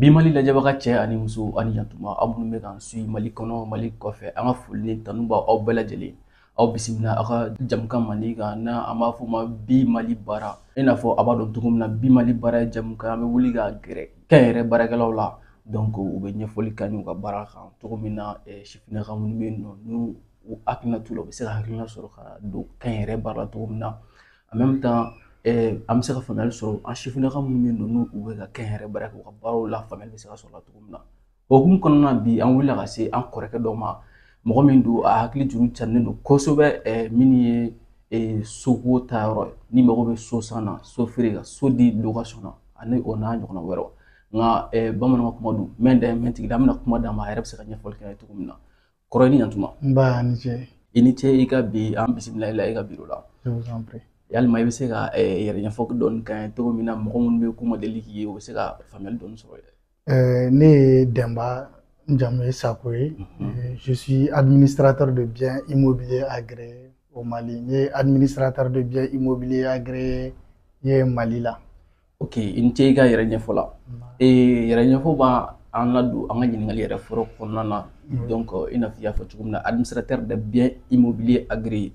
Bi Mali lajɛbaga cɛ ani muso ani yantuma, aw minnu bɛ k'an suit Mali kɔnɔ, Mali kɔfɛ, an ka foli ni tanu b'aw bɛɛ lajɛlen. Aw bisimila aw ka jamukan mandi kan, n'a an b'a fɔ o ma Bi Mali Baara. I n'a fɔ a b'a dɔn cogo min na, Bi Mali Baara ye jamukan, an bɛ wuli ka gɛrɛ kɛnyɛrɛ baarakɛlaw la. Donc u bɛ ɲɛfɔli k'an ye u ka baara kan cogo min na, sifinnaka minnu bɛ yen nɔ, n'u hakilina t'u la, u bɛ se ka hakilina sɔrɔ ka don kɛnyɛrɛ baara la cogo min na. En même temps, an bɛ se ka faamuyali sɔrɔ, an sifinnaka minnu bɛ yen nɔ, n'u bɛ ka kɛnyɛrɛ baara kɛ, u ka baaraw la faamuyali bɛ se ka sɔrɔ la cogo min na. O hukumu kɔnɔna na, bi an wulila ka se an kɔrɔkɛ dɔ ma, mɔgɔ min don, a hakili juru carilen don kosɛbɛ, min ye soko ta yɔrɔ ye. Ni mago bɛ so san na, so feere, ka so di location na, ani o n'a ɲɔgɔnna wɛrɛw. Nka bamananw ka kuma don, mɛn da mɛn tigi la, an bɛna kuma d'a ma, a yɛrɛ bɛ se ka ɲɛfɔli kɛ cogo min na. Kɔrɔ, i ni ɲantuma. Nba, ni ce. I ni ce. I ka bi an bisimila i la i ka biro la. Je vous en prie. Yalima i bɛ se ka yɛrɛ ɲɛfɔ dɔɔni k'an ye cogo min na, mɔgɔ minnu bɛ yen k'u ma deli k'i ye, u bɛ se ka faamuyali dɔɔni sɔrɔ yɛrɛ? Ne ye Denba, n jamu ye Sako ye. Je suis administrateur de biens immobiliers agréé au Mali. Ne ye administrateur de biens immobiliers agréé ye Mali la. Ok, i ni ce i ka yɛrɛ ɲɛfɔ la. Yɛrɛ ɲɛfɔ b'a an ladon an ka ɲininkali yɛrɛ fɔlɔ kɔnɔna na. Donc i n'a fɔ i y'a fɔ cogo min na, administrateur de biens immobiliers agréé,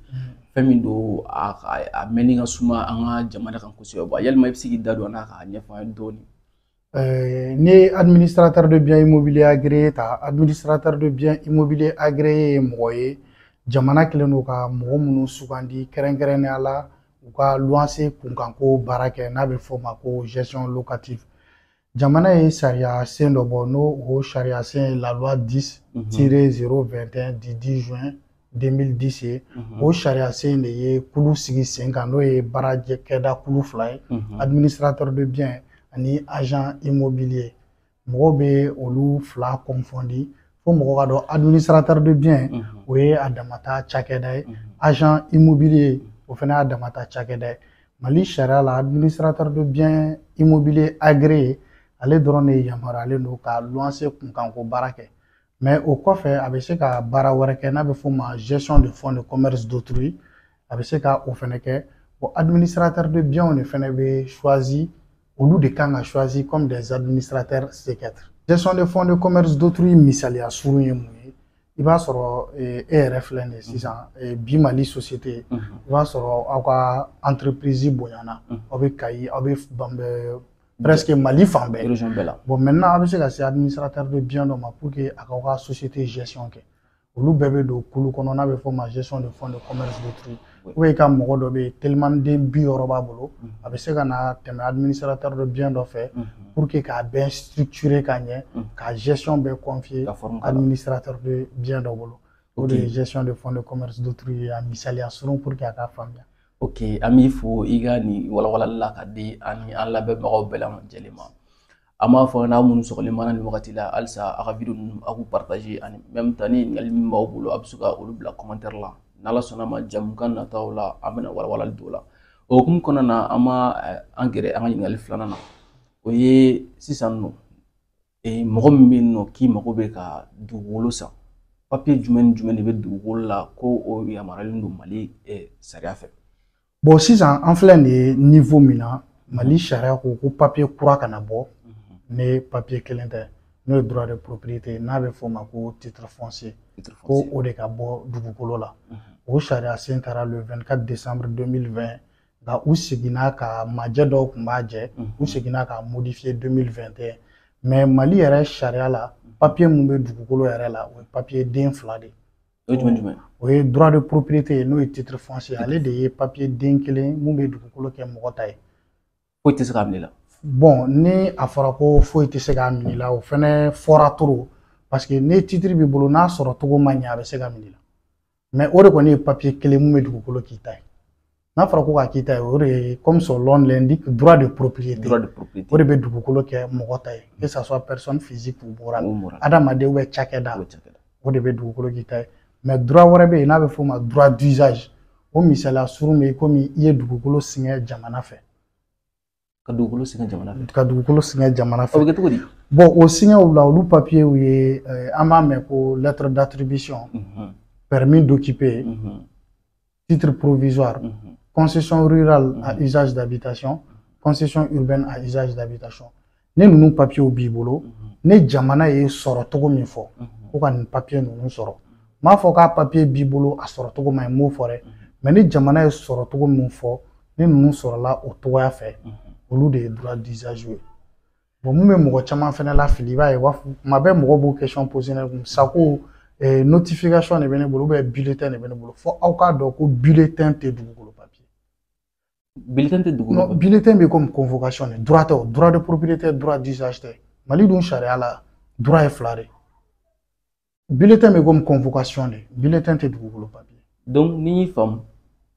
fɛn min don, a mɛnni ka suma an ka jamana kan kosɛbɛ. Yalima i bɛ se k'i da don an na k'a ɲɛfɔ an ye dɔɔni? Ne ye administrateur de biens immobiliers agréé ta, administrateur de biens immobiliers agréé ye mɔgɔ ye, jamana kɛlen don ka mɔgɔ minnu sugandi kɛrɛnkɛrɛnnenya la u ka luwanse kunkanko baara kɛ, n'a bɛ fɔ o ma ko gestion locative. Jamana ye sariya sen dɔ bɔ, n'o o sariya sen ye la loi 10 tiret 021 du 10 juin 2010 ye. O sariya sen de ye kulu sigi sen kan, n'o ye baarakɛda kulu fila ye, administrateur de biens ani agent immobilier. Mɔgɔw bɛ olu fila confondi, fo mɔgɔ ka dɔn, administrateur de biens, o ye a damata cakɛda ye, agent immobilier, o fana y'a damata cakɛda ye. Mali sariya la, administrateur de biens immobilier agréé, ale dɔrɔn de yamaruyalen don ka luwanse kunkanko baara kɛ. Mais o kɔfɛ, a bɛ se ka baara wɛrɛ kɛ, n'a bɛ f'o ma gestion de fonds de commerce d'autrui, a bɛ se ka o fana kɛ. Bon, administrateur de biens de fana bɛ choisi, olu de kan ka choisi comme des administrateurs séquestres. Gestion de fonds de commerce d'autrui misaliya surun ye mun ye? I b'a sɔrɔ e yɛrɛ filɛ nin ye sisan, Bi Mali société, i b'a sɔrɔ aw ka entreprise bonyana, aw bɛ Kayi, aw bɛ presque Mali fan bɛɛ. Région bɛɛ la. Bon, maintenant a bɛ se ka se administrateur de biens dɔ ma pour que a k'aw ka société gestion kɛ. Olu bɛɛ bɛ don kulu kɔnɔ, n'a bɛ f'o ma gestion de fonds de commerce d'autrui. Ou bien i ka mɔgɔ dɔ bɛ yen, telimanden 60 b'a bolo, a bɛ se ka na tɛmɛ administrateur de biens dɔ fɛ pour que k'a bɛɛ structurer ka ɲɛ, ka gestion bɛɛ confier administrateur de biens dɔ bolo. O de ye gestion de fonds de commerce d'autrui ye, a misaliya surun pour que a ka faamuya. Ok, an b'i fo i ka nin walawalali la ka di ani an lamɛnbagaw bɛɛ lajɛlen ma. An b'a fɔ n'aw minnu sɔgɔlen b'an na nin wagati la, halisa aw ka vidéo ninnu, aw k'u partager, ani même temps ni ɲininkali min b'aw bolo, a bɛ se ka olu bila commentaire la. N'Ala sɔnna ma, jamukan nataw la, an bɛna walawalali don o la. O hukumu kɔnɔna na, an b'a an gɛrɛ an ka ɲininkali filanan na. O ye sisan nɔ, mɔgɔ min bɛ yen nɔ k'i mago bɛ ka dugukolo san, papier jumɛn ni jumɛn de bɛ dugukolo la ko o yamaruyalen don Mali sariya fɛ? Bon, sisan an filɛ nin ye niveau min na, Mali sariya ko ko papier kura kana bɔ ni papier kelen tɛ, n'o ye droit de propriété, n'a bɛ f'o ma ko titre foncier, ko o de ka bɔ dugukolo la. O sariya sen taara le 24 décembre 2020, nka u seginna ka majɛ dɔw tun b'a jɛ, u seginna ka modifier 2021. Mais Mali yɛrɛ sariya la, papier mun bɛ dugukolo yɛrɛ la, o ye papier den fila de ye. O ye jumɛn jumɛn? O ye droit de propriété ye, n'o ye titre foncier, ale de ye papier den kelen mun bɛ dugukolo kɛ mɔgɔ ta ye. Foyi tɛ se k'a minɛ la. Bon, ni a fɔra ko foyi tɛ se k'a minɛ la, o fɛnɛ fɔra trop, parce que ni titre b'i bolo, n'a sɔrɔ cogo ma ɲɛ, a bɛ se ka minɛ la. Mais o de kɔni ye papier kelen mun bɛ dugukolo k'i ta ye. N'a fɔra ko k'a k'i ta ye, o de ye, comme son nom l'indique, droit de propriété. Droit de propriété. O de bɛ dugukolo kɛ mɔgɔ ta ye, que ça soit personne physique ou morale, adamaden ou bien cakɛda, o de bɛ dugukolo k'i ta ye. Mais droit wɛrɛ bɛ yen, n'a bɛ f'o ma droit d'usage. O misaliya surun bɛ komi i ye dugukolo singɛ jamana fɛ. Ka dugukolo singɛ jamana fɛ. Ka dugukolo singɛ jamana fɛ. O bɛ kɛ cogo di? Bon, o singɛw la, olu papiyew ye, an b'a mɛn ko lettre d'attribution, permis d'occuper, titre provisoire, concession rurale à usage d'habitation, concession urbaine à usage d'habitation. Ni ninnu papiyew b'i bolo, Ni jamana ye sɔrɔ cogo min fɔ, ko ka nin papier ninnu sɔrɔ, n m'a fɔ k'a papier b'i bolo a sɔrɔ cogo man ɲi, n m'o fɔ dɛ. Mais ni jamana ye sɔrɔ cogo min fɔ, ni ninnu sɔrɔla o cogoya fɛ, olu de ye droit d'usage ye. Bon, mun bɛ mɔgɔ caman fɛnɛ lafili, i b'a ye, u b'a fɔ tuma bɛɛ mɔgɔw b'o question poser ne kun sako notification de bɛ ne bolo ou bien bulletin de bɛ ne bolo. Fo aw k'a dɔn ko bulletin tɛ dugukolo papier. Bulletin tɛ dugukolo. Non, bulletin bɛ comme convocation de, droit tɛ o, droit de propriété, droit d'usage tɛ. Mali dun sariya la, droit ye fila de ye. Bulletin bɛ comme convocation de, bulletin tɛ dugukolo papier. Donc n'i y'i faamu,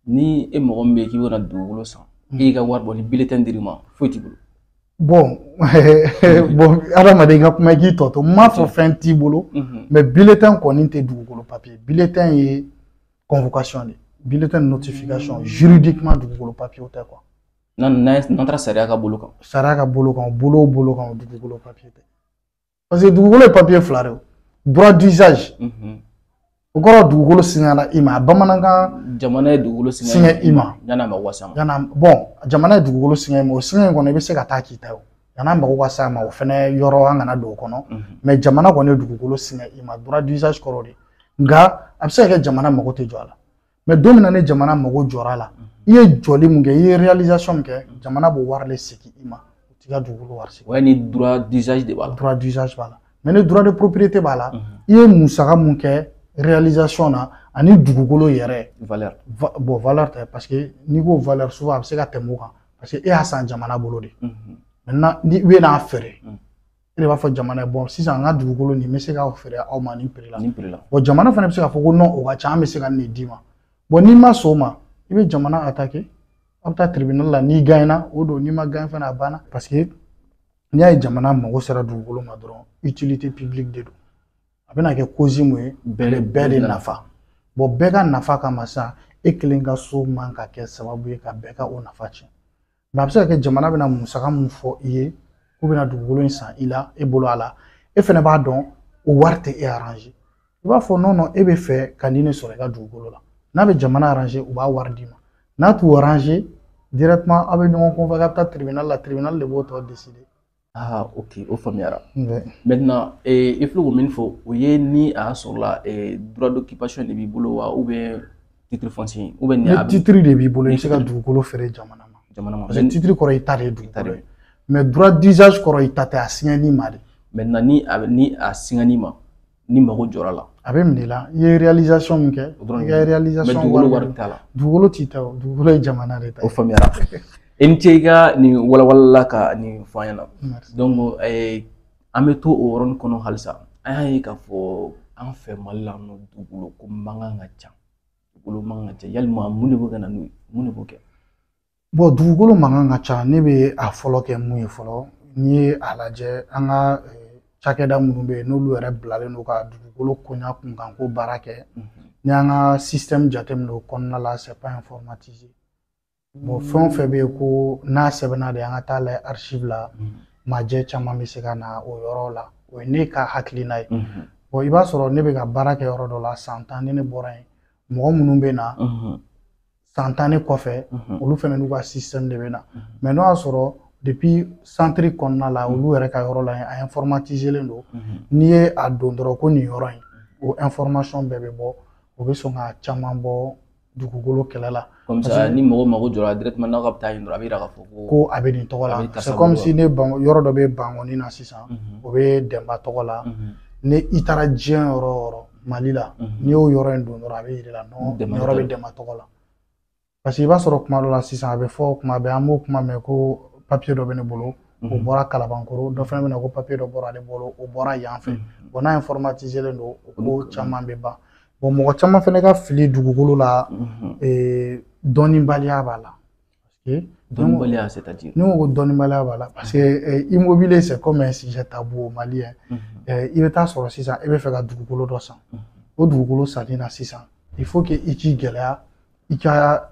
ni e mɔgɔ min bɛ yen k'i bɛna dugukolo san, e y'i ka wari bɔ, ni bulletin dir'i ma, foyi t'i bolo. Bon, adamaden ka kuma i k'i tɔ to, n m'a fɔ fɛn t'i bolo, mais bulletin kɔni tɛ dugukolo papier. Bulletin ye convocation de, bulletin de notification, juridiquement dugukolo papier tɛ quoi. N'an taara sariya ka bolo kan. Sariya ka bolo kan, bolo o bolo kan, o dugukolo papier tɛ. Parce que dugukolo ye papier fila de ye. Droit d'usage, o kɔrɔ dugukolo siŋala i ma, a bamanankan. Jamana ye dugukolo siŋɛ i ma. Yan'a mago ka s'a ma. Yan'a, bon, jamana ye dugukolo siŋɛ i ma, o siŋɛ in kɔnɔ i bɛ se ka taa k'i ta ye o. Yan'a mago ka s'a ma, o fɛnɛ yɔrɔ an kana don o kɔnɔ. Mais jamana kɔni ye dugukolo siŋɛ i ma, droit d'usage kɔrɔ de. Nka a bɛ se ka kɛ jamana mago tɛ jɔ a la. Mais don min na ni jamana mago jɔra a la, i ye jɔli mun kɛ, i ye réalisation min kɛ, jamana b'o wari de segin i ma. O t'i ka dugukolo wari segin. O ni droit d'usage de b'a la. Droit d'usage b'a la. Mais ni droit de propriété b'a la, i ye musaka mun kɛ réalisation na ani dugukolo yɛrɛ. Valeur. Bon, valeur tɛ, parce que n'i ko valeur, souvent a bɛ se ka tɛmɛ o kan, parce que e y'a san jamana bolo de. Maintenant ni i bɛ n'a feere, e de b'a fɔ jamana ye, bon, sisan n ka dugukolo nin, n bɛ se k'aw feere aw ma nin prix la. Nin prix la. Bon, jamana fana bɛ se k'a fɔ ko non, o ka ca, an bɛ se ka nin de d'i ma. Bon, n'i ma sɔn o ma, i bɛ jamana attaquer, aw bɛ taa tribunal la, n'i gagne na o don, n'i ma gagne fana, a banna. Parce que n'i y'a ye jamana mago sera dugukolo ma dɔrɔn, utilité publique de don. A bɛna kɛ cause mun ye, bɛɛ bɛɛ de nafa. Bon, bɛɛ ka nafa kama sisan, e kelen ka so man ka kɛ sababu ye ka bɛɛ ka o nafa tiɲɛ. Mais a bɛ se ka kɛ jamana bɛna musaka mun fɔ i ye k'u bɛna dugukolo in san i la, e bolo a la, e fɛnɛ b'a dɔn o wari tɛ e arranger. I b'a fɔ non, non, e bɛ fɛ ka nin de sɔrɔ i ka dugukolo la. N'a bɛ jamana arranger, u b'a wari d'i ma. N'a t'u arranger, directement aw bɛ ɲɔgɔn convoquer, a bɛ taa tribunal la, tribunal de b'o tɔ décider. Ah, ok, o faamuyara. Maintenant, i filɛ k'o min fɔ, o ye ni a y'a sɔrɔ la droit d'occupation de b'i bolo wa, ou bien titre foncier, ou bien ni titre de b'i bolo, i bɛ se ka dugukolo feere jamana ma. Jamana ma. Parce que titre kɔrɔ i ta de ye dugukolo ye. Mais droit d'usage kɔrɔ i ta tɛ, a siŋɛn'i ma de. Maintenant ni a siŋɛn'i ma, ni mago jɔra la. A bɛ minɛ i la, i ye réalisation min kɛ, i ka réalisation. Mais dugukolo wari t'a la. Dugukolo t'i ta o, dugukolo ye jamana de ta ye. O faamuyara. I ni ce i ka nin walawalala la ka nin fɔ an ɲɛna. Donc an bɛ to o yɔrɔnin kɔnɔ halisa. An y'a ye k'a fɔ an fɛ Mali la nɔ, dugukolo ko mankan ka ca. Dugukolo mankan ka ca. Yalima mun de bɛ ka na n'o ye? Mun de b'o kɛ? Bon, dugukolo mankan ka ca, ne bɛ a fɔlɔ kɛ mun ye fɔlɔ, n'i ye a lajɛ, an ka cakɛda minnu bɛ yen n'olu yɛrɛ bilalen don ka dugukolo koɲa kunkan ko baara kɛ, n'i y'an ka système jateminɛ o kɔnɔna la, c'est pas informatisé. Bon, fɛn o fɛn bɛ yen ko n'a sɛbɛnna de, an ka taa lajɛ archive la, majɛ caman bɛ se ka na o yɔrɔ la. O ye ne ka hakilina ye. Bon, i b'a sɔrɔ ne bɛ ka baara kɛ yɔrɔ dɔ la san 10, ni ne bɔra yen, mɔgɔ minnu bɛ na san 10 ne kɔfɛ, olu fana n'u ka système de bɛ na. Mais n'o y'a sɔrɔ depuis centre kɔnɔna la, olu yɛrɛ ka yɔrɔ la, a informatisé len don, n'i ye a don dɔrɔn ko nin yɔrɔ in, o information bɛɛ bɛ bɔ, o bɛ sɔn ka caman bɔ dugukolo kɛlɛ la. Comme ça, ni mɔgɔ mago jɔra directement, n'aw ka bɛ taa yen dɔrɔn, a bɛ yira k'a fɔ ko ko a bɛ nin tɔgɔ la. C'est comme si ne ban yɔrɔ dɔ bɛ Bankɔni na sisan, o bɛ Dɛnba tɔgɔ la. Ni i taara diɲɛ yɔrɔ o yɔrɔ Mali la, n'i y'o yɔrɔ in don dɔrɔn, a bɛ yir'i la non, nin yɔrɔ bɛ Dɛnba tɔgɔ la. Parce que i b'a sɔrɔ kuma dɔ la sisan, a bɛ fɔ kuma bɛɛ, an b'o kuma mɛn ko papier dɔ bɛ ne bolo, o bɔra Kalabankɔrɔ, dɔ fana bɛ na ko papier dɔ bɔra ale bolo, o bɔra yan fɛ. Bon, n'a informatisé len don, o ko caman bɛ ban. Bon, mɔgɔ caman fana ka fili dugukolo la, dɔnnibaliya b'a la. Dɔnnibaliya, c'est-à-dire? Ni ko dɔnnibaliya b'a la, parce que immobilier, c'est comme un sujet tabou au Mali. I bɛ taa sɔrɔ sisan, e bɛ fɛ ka dugukolo dɔ san. O dugukolo sanni na sisan, il faut que i k'i gɛlɛya, i ka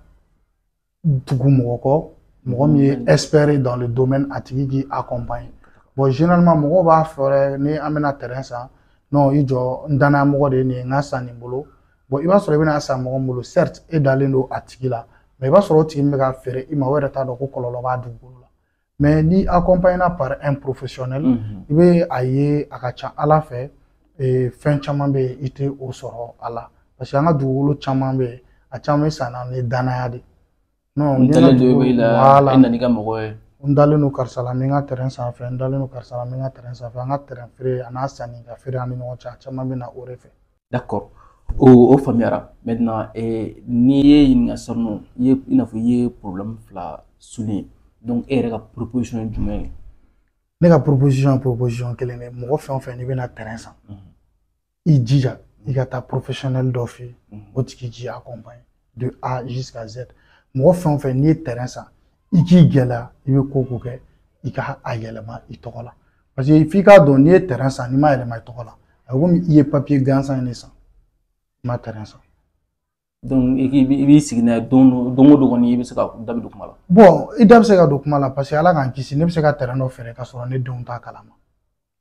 tugu mɔgɔ kɔ, mɔgɔ min ye expert dans le domaine, a tigi k'i accompagne. Bon, généralement mɔgɔw b'a fɔ ni an bɛna terrain san, non, i jɔ, n danaya mɔgɔ de ye nin ye, n ka san nin bolo. Bon, i b'a sɔrɔ i bɛna san mɔgɔ min bolo, certes e dalen don a tigi la, mais i b'a sɔrɔ o tigi min bɛ ka feere i ma, o yɛrɛ t'a dɔn ko kɔlɔlɔ b'a dugukolo la. Mais ni accompagné par un professionnel, i bɛ a ye a ka ca Ala fɛ, fɛn caman bɛ yen i tɛ o sɔrɔ a la, parce que an ka dugukolo caman bɛ yen, a caman bɛ san na ni danaya de. Non, n dalen don i la, e nana n'i ka mɔgɔ ye. N dalen don karisa la, n bɛ n ka terrain sanfɛ, n dalen don karisa la, n bɛ n ka terrain sanfɛ, an ka terrain feere a n'a sanni ka feere an ni ɲɔgɔn cɛ, a caman bɛ na o de fɛ. D'accord, o faamuyara. Maintenant, n'i ye ɲininka sisan nɔ, i ye i n'a fɔ i ye problème fila souligner, donc e yɛrɛ ka proposition ye jumɛn ye? Ne ka proposition ye proposition kelen de ye. Mɔgɔ fɛn o fɛn n'i bɛna terrain san, i jija i ka taa professionnel dɔ fɛ yen, o tigi k'i accompagne de A jusqu'à Z. Mɔgɔ fɛn o fɛn n'i ye terrain san, i k'i gɛlɛya, i bɛ ko ko kɛ, i ka a yɛlɛma i tɔgɔ la, parce que f'i k'a dɔn, n'i ye terrain san, n'i m'a yɛlɛma i tɔgɔ la, a bɛ komi i ye papier gansan de san, i ma terrain san. Donc i b'i sigi n'a ye don o don kɔni, i bɛ se ka da bɛ don kuma la. Bon, i da bɛ se ka don kuma la, parce que Ala k'an kisi, ne bɛ se ka terrain dɔ feere ka sɔrɔ ne denw t'a kalama.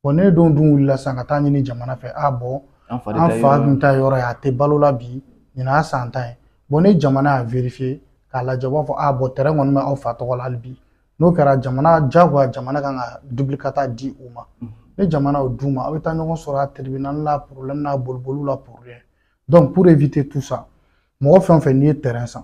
Bon, ne denw dun wulila sisan ka taa ɲini jamana fɛ, a bon, an fa an fa tun ta yɔrɔ ye, a tɛ balo la bi, nin y'a san 10 ye. Bon, ni jamana y'a vérifier k'a lajɛ, u b'a fɔ a bon, terrain kɔni bɛ aw fa tɔgɔ la hali bi. N'o kɛra, jamana diyagoya, jamana kan ka duplicata di u ma. Ni jamana y'o d'u ma, aw bɛ taa ɲɔgɔn sɔrɔ a tribunal la, problème n'a boliboliw la pour rien. Donc pour éviter tout ça, mɔgɔ fɛn o fɛn n'i ye terrain san,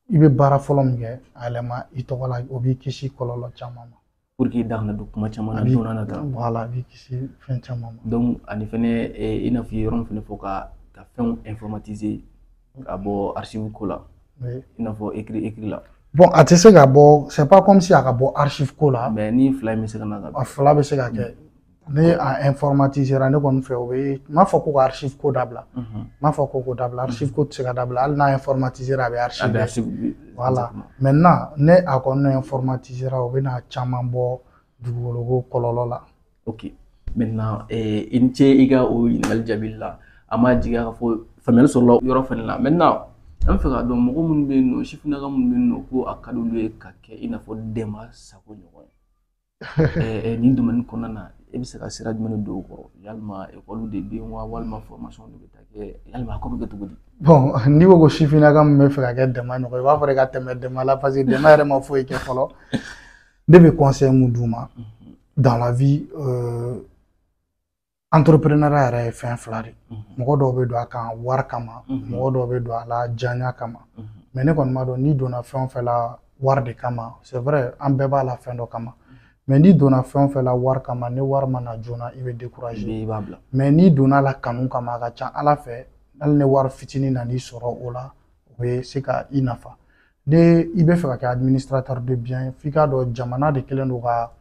i bɛ baara fɔlɔ min kɛ, a yɛlɛma i tɔgɔ la, o b'i kisi kɔlɔlɔ caman ma. Pour que i da kana don kuma caman na don n'a nata. Voilà, a b'i kisi fɛn caman ma. Donc ani fɛnɛ, i n'a fɔ i ye yɔrɔ min fɛnɛ fɔ, ka fɛnw informatiser ka bɔ archive ko la. I n'a fɔ écrit la. Bon, a tɛ se ka bɔ, c'est pas comme si a ka bɔ archive ko la. Mais ni fila in bɛ se ka na ka. A fila bɛ se ka kɛ. Ni a informatisera, ne kɔni fɛ, o bɛ, n m'a fɔ ko ka archive ko dabila. N m'a fɔ ko k'o dabila, archive ko tɛ se ka dabila, hali n'a informatisera, a bɛ archive. Voilà. Maintenant, ne a kɔni informatisera, o bɛ na caman bɔ dugukolo ko kɔlɔlɔ la. Ok. Maintenant, i ni ce i ka o ɲininkali jaabili la. An b'a jigiya k'a fɔ faamuyali sɔrɔla yɔrɔ fɛnɛ la. Maintenant, an bɛ fɛ k'a dɔn, mɔgɔ minnu bɛ yen nɔ, sifinnaka minnu bɛ yen nɔ, ko a ka d'olu ye ka kɛ i n'a fɔ Dɛnba Sako ɲɔgɔn ye nin domaine kɔnɔna na, e bɛ se ka sira jumɛn de don o kɔrɔ? Yalima école de bɛ yen wa, walima formation de bɛ taa kɛ, yalima a ko bɛ kɛ cogo di? Bon, n'i ko ko sifinnaka min bɛ fɛ ka kɛ Dɛnba ɲɔgɔn ye, i b'a fɔ ka tɛmɛ Dɛnba la, parce que Dɛnba yɛrɛ ma foyi kɛ fɔlɔ. Ne bɛ conseil mun d'u ma dans la vie, entrepreneuriat yɛrɛ ye fɛn fila de. Mɔgɔ dɔw bɛ don a kan wari kama, mɔgɔ dɔw bɛ don a la diyaɲa kama. Mais ne kɔni b'a dɔn, n'i donna fɛn o fɛn la wari de kama, c'est vrai, an bɛɛ b'a la fɛn dɔ kama. Mais n'i donna fɛn o fɛn la wari kama, ni wari ma na joona, i bɛ décourager. I b'a bila. Mais n'i donna la kanu kama, a ka ca Ala fɛ, hali ni wari fitinin nan'i sɔrɔ o la, o bɛ se ka i nafa. Ni i bɛ fɛ ka kɛ administrateur de bien, f'i k'a dɔn jamana de kɛlen don ka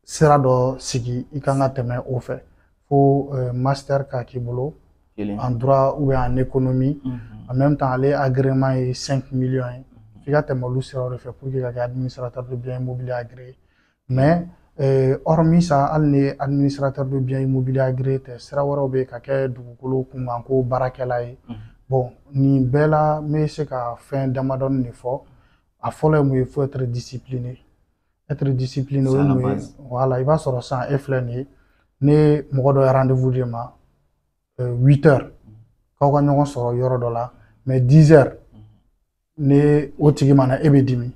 sira dɔ sigi, i kan ka tɛmɛ o fɛ. Fo master ka k'i bolo en droit ou bien en économie. En même temps, ale agrément ye 5 millions ye. F'i ka tɛmɛ olu siraw de fɛ pour que ka kɛ administrateur de bien immobilier agréé. Mais hormis ça, hali ni administrateur de bien immobilier agréé tɛ, sira wɛrɛw bɛ yen ka kɛ dugukolo kunkanko baarakɛla ye. Bon, nin bɛɛ la, n bɛ se ka fɛn damadɔni de fɔ. A fɔlɔ ye mun ye? Faut être discipliné. Être discipliné, o ye mun ye? Voilà, i b'a sɔrɔ sisan e filɛ nin ye, ne mɔgɔ dɔ ye rendez-vous di ma 8 heures k'aw ka ɲɔgɔn sɔrɔ yɔrɔ dɔ la, mais 10 heures ni o tigi ma na, e bɛ dimi.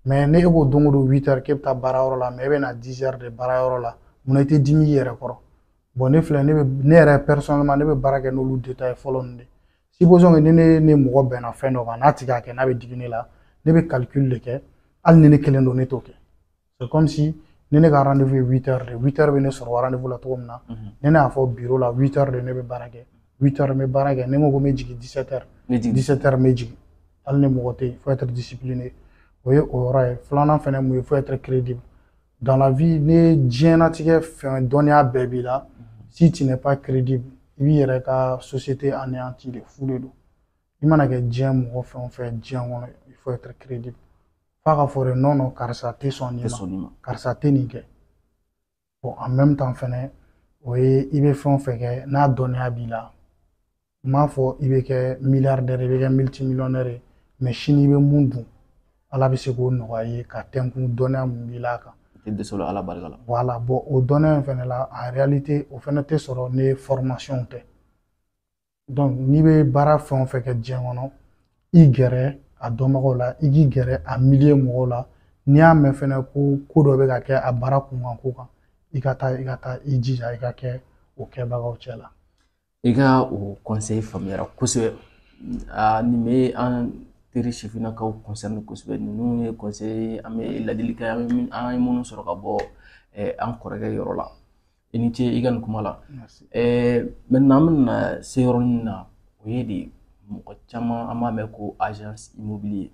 Mais ne e ko don o don 8 heures k'e bɛ taa baarayɔrɔ la, mais e bɛ na 10 heures de baarayɔrɔ la, munna i tɛ dimi i yɛrɛ kɔrɔ? Bon, ne filɛ, ne bɛ ne yɛrɛ personnellement, ne bɛ baara kɛ n'olu détails fɔlɔ ninnu de. Supposons que ni ne ni mɔgɔ bɛnna fɛn dɔ kan, n'a tigi y'a kɛ, n'a bɛ digi ne la, ne bɛ calcul de kɛ, hali ni ne kelen don, ne t'o kɛ. C'est comme si ni ne ka rendez-vous ye 8 heures de, 8 heures bɛ ne sɔrɔ rendez-vous la cogo min na, ni ne y'a fɔ bureau la 8 heures de ne bɛ baara kɛ, 8 heures n bɛ baara kɛ, ni n ko ko n bɛ jigin 17 heures, 17 heures n bɛ jigin, hali ni mɔgɔ tɛ yen. Faut être discipliné, o ye o yɔrɔ ye. Filanan fɛnɛ mun ye? Faut être crédible dans la vie. Ni diɲɛlatigɛ fɛn dɔnniya bɛɛ b'i la, si tu n'es pas crédible, i b'i yɛrɛ ka société anéanti de, fu de don. I mana kɛ diɲɛ mɔgɔ fɛn o fɛn diɲɛ kɔnɔ, il faut être crédible. F'a ka fɔ de, non non, karisa tɛ sɔn nin ma, karisa tɛ nin kɛ. Bon, en même temps fɛnɛ, o ye i bɛ fɛn o fɛn kɛ, n'a dɔnniya b'i la, n m'a fɔ i bɛ kɛ milliardaire, i bɛ kɛ multimillionnaire ye, mais sini i bɛ mun dun, Ala bɛ se k'o nɔgɔya i ye ka tɛnkun dɔnniya mun b'i la kan. I tɛ dɛsɛ o la Ala barika la. Voilà, bon, o dɔnniya in fɛnɛ la, en réalité, o fɛnɛ tɛ sɔrɔ ni formation tɛ. Donc n'i bɛ baara fɛn o fɛn kɛ diɲɛ kɔnɔ, i gɛrɛ a dɔnbagaw la, i k'i gɛrɛ a milieu mɔgɔw la. N'i y'a mɛn fɛnɛ ko ko dɔ bɛ ka kɛ a baara kunkan ko kan, i ka taa i ka taa i jija i ka kɛ o kɛbagaw cɛ la. I ka o conseil faamuyara kosɛbɛ. Nin bɛ an teri sifinnakaw concerné kosɛbɛ. Ninnu ye conseil, an bɛ ladilikan an ye minnu sɔrɔ ka bɔ an kɔrɔkɛ yɔrɔ la. I ni ce i ka nin kuma la. Maintenant, an bɛna se yɔrɔnin na, o ye de mɔgɔ caman an b'a mɛn ko agence immobilier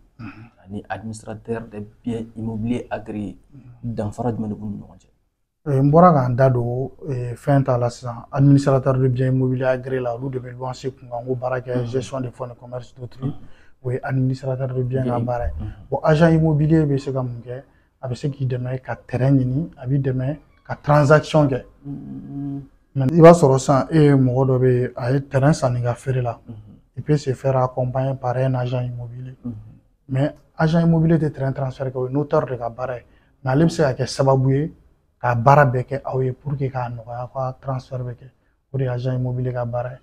ani administrateur de biens immobiliers agréé, danfara jumɛn de b'u ni ɲɔgɔn cɛ? N bɔra k'an da don fɛn ta la sisan, administrateur de biens immobiliers agréé la, olu de bɛ luwanse kunkan ko baara kɛ, gestion de fonds de commerce d'autrui, o ye administrateur de biens ka baara ye. Bon, agent immobilier bɛ se ka mun kɛ? A bɛ se k'i dɛmɛ ka terrain ɲini, a b'i dɛmɛ ka transaction kɛ. Mais i b'a sɔrɔ sisan e ye mɔgɔ dɔ bɛ yen, a ye terrain sanni ka feere la, il peut se faire accompagner par un agent immobilier. Mais agent immobilier tɛ terrain transfert kɛ, o ye notaire de ka baara ye. Mais ale bɛ se ka kɛ sababu ye ka baara bɛɛ kɛ aw ye pour que k'a nɔgɔya aw ka transfert bɛ kɛ. O de ye agent immobilier ka baara ye.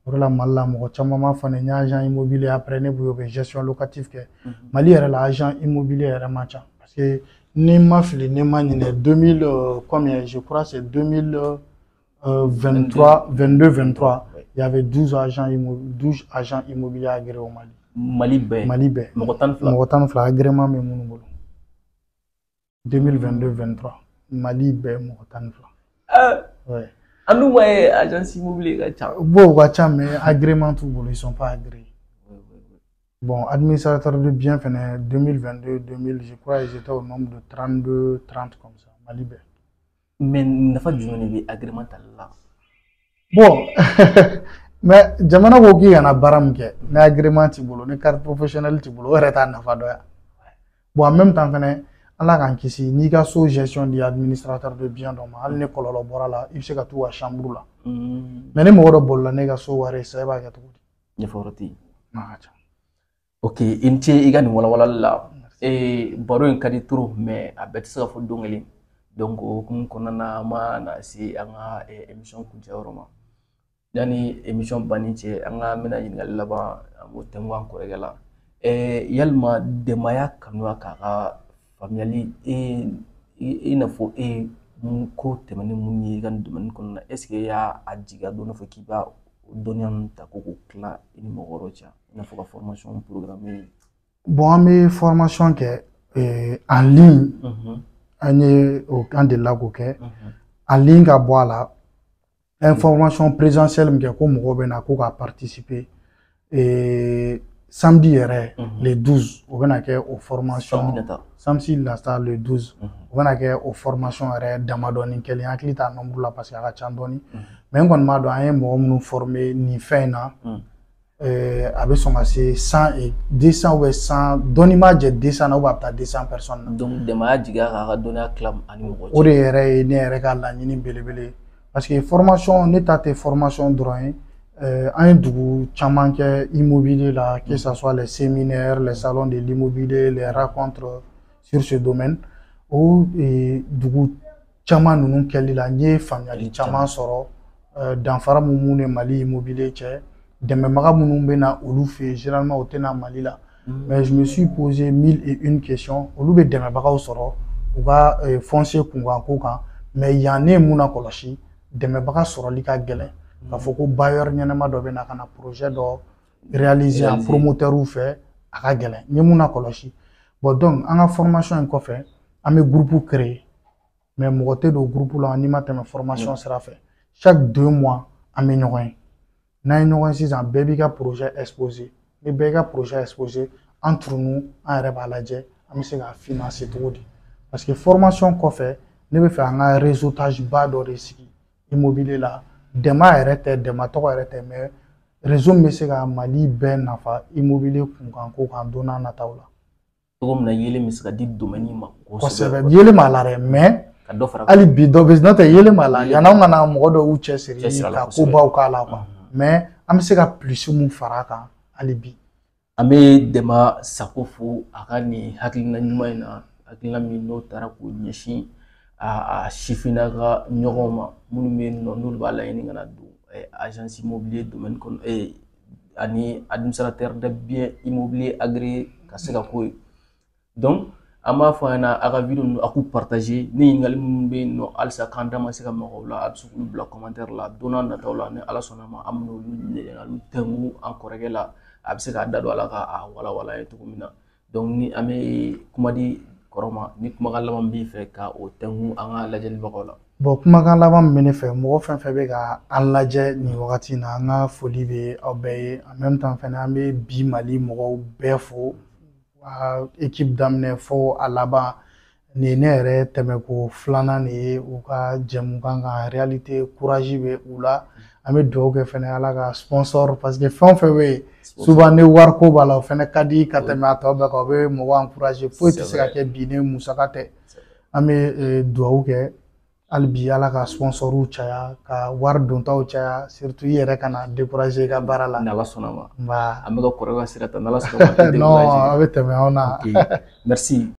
O de la Mali la, mɔgɔ caman b'a fɔ ne n ye agent immobilier, après ne b'o bɛ gestion locative kɛ. Mali yɛrɛ la, agent immobilier yɛrɛ man ca, parce que ni n ma fili, ni n ma ɲinɛ, 2000 combien, je crois c'est 2023, 22, 23, il y avait 12 agents immobiliers, 12 agents immobiliers agréés au Mali. Mali bɛɛ? Mali bɛɛ. Mɔgɔ 12? Mɔgɔ 12, agrément bɛ minnu bolo. 2022, 23, Mali bɛɛ mɔgɔ 12. Ouais. An dun b'a ye agence immobilier ka ca. Bon, u ka ca, mais agrément t'u bolo, ils sont pas agréés. Bon, administrateur de biens fɛnɛ, 2022, 2000, je crois ils étaient au nombre de 32, 30 comme ça, Mali bɛɛ. Mais nafa jumɛn de bɛ agrément tali la? Bon, mais jamana ko k'i kana baara min kɛ, ni agrément t'i bolo, ni carte professionnelle t'i bolo, o yɛrɛ t'a nafa dɔ ye. Bon, en même temps fɛnɛ, Ala k'an kisi, n'i ka so gestion di administrateur de bien dɔ ma, hali ni kɔlɔlɔ bɔra la, i bɛ se ka t'u ka chambre la. Mais ni mɔgɔ dɔ bolila n'e ka so wari ye sisan, e b'a kɛ cogo di? Ɲɛfɔ yɔrɔ tɛ yen. A ka ca. Ok, i ni ce i ka nin walawalali la. Baro in ka di trop, mais a bɛɛ tɛ se ka fɔ don kelen. Donc o hukumu kɔnɔna na, an ma na se an ka émission kuncɛ yɔrɔ ma. Yanni émission banni cɛ, an ka bɛna ɲininkali laban, an b'o tɛnku an kɔrɔkɛ la. Yalima denbaya kanuya k'a ka faamuyali i n'a fɔ e mun ko tɛmɛnen mun ye i ka nin domaine kɔnɔna na, est ce que i y'a jigiya dɔn n'a fɔ k'i b'a dɔnniya ninnu ta ko k'o tila i ni mɔgɔ wɛrɛw cɛ, i n'a fɔ ka formation programmer? Bon, an bɛ formation kɛ en ligne. An ye o, an delila k'o kɛ en ligne ka bɔ a la. Information présentielle min kɛ ko mɔgɔw bɛ na ko ka participer, samedi yɛrɛ, le 12, o bɛna kɛ o formation. Samedi nata. Samedi nata, le 12, o bɛna kɛ o formation yɛrɛ damadɔni kɛlen. Hakili t'a nombre la parce que a ka ca dɔɔni, mais n kɔni b'a dɔn an ye mɔgɔ minnu former nin fɛn in na, a bɛ sɔn ka se 100 et 200 ou bien 100, dɔɔni b'a jɛ 200 na, ou bien a bɛ taa 200 personnes na. Donc dɛmɛ jigiya k'a ka dɔnniya tila ani mɔgɔ cɛ. O de yɛrɛ ye ne yɛrɛ ka laɲini belebele ye, parce que formation, ne ta tɛ formation dɔrɔn ye. An ye dugu caman kɛ immobilier la, que ça soit les séminaires, les salons de l'immobilier, les rencontres sur ce domaine. O dugu caman ninnu kɛli la, n ye faamuyali caman sɔrɔ, danfara mun b'u ni Mali immobilier cɛ, dɛmɛbaga minnu bɛ na olu fɛ yen, généralement o tɛ na Mali la. Mais je me suis posé mille et une questions. Olu bɛ dɛmɛbagaw sɔrɔ u ka foncier kunkan ko kan, mais yan ne ye mun na kɔlɔsi, dɛmɛbaga sɔrɔli ka gɛlɛn k'a fɔ ko bailleur ɲɛnama dɔ bɛ na ka na projet dɔ réaliser en promoteur fɛ, a ka gɛlɛn. N ye mun na kɔlɔsi? Bon, donc an ka formation in kɔfɛ, an bɛ groupe créer, mais mɔgɔ tɛ don groupe la n'i ma tɛmɛ formation sira fɛ. Chaque 2 mois an bɛ ɲɔgɔn ye. N'an ye ɲɔgɔn ye sisan, bɛɛ b'i ka projet exposer. Ni bɛɛ y'i ka projet exposer, entre nous, an yɛrɛ b'a lajɛ an bɛ se k'a financer cogo di, parce que formation kɔfɛ, ne bɛ fɛ an ka réseautage ba dɔ de sigi immobilier la. Dɛmɛ yɛrɛ tɛ, dɛmɛ tɔgɔ yɛrɛ tɛ, mais réseau min bɛ se ka Mali bɛɛ nafa immobilier kunkan ko kan don n'a nataw la. Cogo min na yelen bɛ se ka di domaine ma. Kosɛbɛ, yelen b'a la dɛ, mais ka dɔ fara hali bi dɔ bɛ, n'o tɛ yelen b'a la, yann'anw ka na mɔgɔ dɔw y'u cɛsiri ka kobaw k'a la quoi, mais an bɛ se ka plus mun fara a kan hali bi. An bɛ Dɛnba Sako fo a ka nin hakilina ɲuman in na, hakilina min n'o taara k'o ɲɛsin a sifinnaka ɲɔgɔnw ma minnu bɛ yen nɔ, n'olu b'a laɲini ka na don agence immobilier domaine kɔnɔ ani administrateur de biens immobilier agréé ka se ka k'o ye. Donc An b'a fɔ a ɲɛna, a ka vidéo ninnu, a k'u partager. Ni ɲininkali minnu bɛ yen nɔ halisa k'an da ma se ka maga o la, a bɛ se k'olu bila commentaire la. Don n'a nataw la, ni Ala sɔnna ma, an bɛna olu ɲininkaliw tɛnku an kɔrɔkɛ la, a bɛ se k'a da don a la k'a walawala an ye cogo min na. Donc ni an bɛ kuma di kɔrɔ ma, ni kumakan laban b'i fɛ ka o tɛnku an ka lajɛlibagaw la. Bon, kumakan laban min bɛ ne fɛ, mɔgɔ fɛn fɛn bɛ ka an lajɛ nin wagati in na, an ka foli bɛ aw bɛɛ ye. En même temps fɛnɛ, an bɛ bi Mali mɔgɔw bɛɛ fo, équipe daminɛ fo a laban. Nin ye ne yɛrɛ tɛmɛko filanan de ye u ka jɛmukan kan. En réalité, courage bɛ u la. An bɛ dugawu kɛ fɛnɛ, Ala ka sponsor, parce que fɛn o fɛn bɛ yen, souvent ni wariko b'a la, o fɛnɛ ka di ka tɛmɛ a tɔ bɛɛ kan, o bɛ mɔgɔ encourager. Foyi tɛ se ka kɛ bi ni musaka tɛ. An bɛ dugawu kɛ hali bi, Ala ka sponsoriw caya, ka wari dontaw caya, surtout i yɛrɛ kana décourager i ka baara la. N'Ala sɔnna ma. Nba. An bɛ ka kɔrɔ ka sira ta, n'Ala sɔnna ma. Non, a bɛ tɛmɛ anw na. Merci.